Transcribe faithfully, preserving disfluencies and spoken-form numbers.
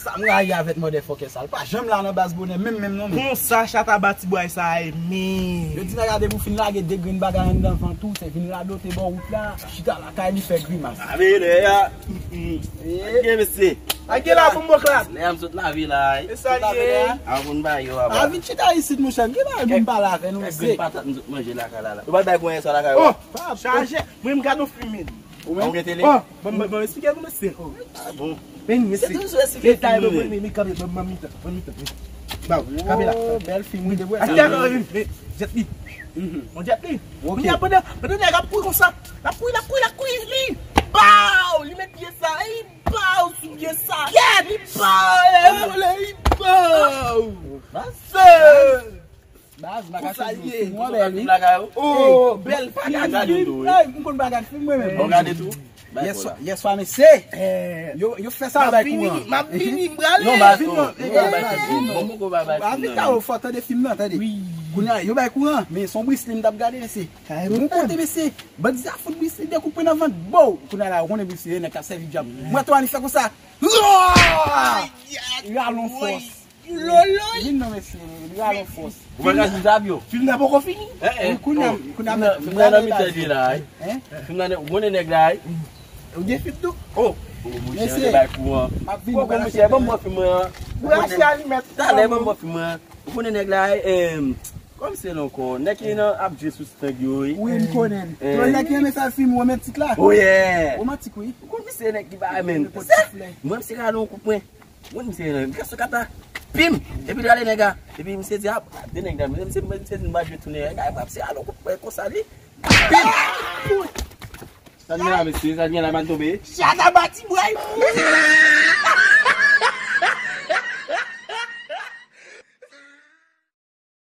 Sa m rayi avèk motherfucker sa, l pa janm la nan baz bonè menm menm non men. Konsa chata batibway sa a ye men. Yo di nèg la depi w fin lage de grenn bagay anndan vant ou, se vin radote bò wout la, chita lakay li fè grimas. Ave lè a. Gen mesye. Ake la pou m bòk la. Lè a m sot lave la. E sa li ye. A pou n ba yo aba. A vin chita isit monchè, m gen bagay pou m pale avè nou mesye. Kèk grenn patat m sot manje lakay la la. Ou pa bay pou anyen sa lakay ou. Oh, chaje. Mwen m gade yon fim men. Ou menm? Ou gen tele? Oh, bon, bon, bon, esplike nou mesye. Ah bon. Men mesye. Se toujou esplike fim men. Men kanpe ban m mitan, ban m mitan. Ba, kanpe la. Bèl fim wi de vre. Ate men jet li. Bon jet li. Kounye a pandan pandan nèg ap kouri konsa, l ap kouri, l ap kouri, l ap kouri, li baw, li met pye sa, li baw sou pye sa. Li baw, li baw. Baz. Baz, m pa ka sezi w. Fim wan bèl wi. Oh, bèl pa gade fim. M konn pa gade fim mwen menm. Bon gade tou. Yèswa, yèswa mesye. Yo yo fè sa bay kouran. M ap vini, m prale. Non, m ap vini. Bon, bon, bon, bon, bon. Avik a ou fò tande fim nan, tande. Kounye a yo bay kouran, men se yon Brisli m t ap gade mesye. Yon kote mesye, bandi a fout Brisli de kout pwen nan vant. Bow! Kounye a la, ou konnen Brisli, nèg k ap sèvi dyab. Mwen tou ann fè konsa. Ralon fòs. Lolo. Vin non mesye, li rale yon fòs. Ou pa ka di sa byo. Fim nan poko fini. Kounye a, kounye a, fim nan nan mitan li la. Fim nan, ou konnen nèg la. Ou gen fim tou? Oh, monchè, te bay kouran. M ap vin. Kòkò monchè, ban m wè fim mwen an. Ou rache alimèt. Talè ban m wè fim mwen an. Ou konnen nèg la. Kòman se non kò? Nèg ki nan ap jwe sou stang yo wi. Wi, m konnen. Nèg ki renmen fè fim womantik la. Womantik wi. Ou konn misye nèg ki ba men. Mwen misye rale yon kout pwen. Mwen misye nan, misye sou kata. Pim! Epi l rale nèg la. Epi misye di, ah, de nèg la. Misye, misye di, m pa jwe tounen. Nèg la, misye rale yon kout pwen konsa, li. Pim! Sa gen la, mesye? Sa gen la, man tonbe? Chata batibway!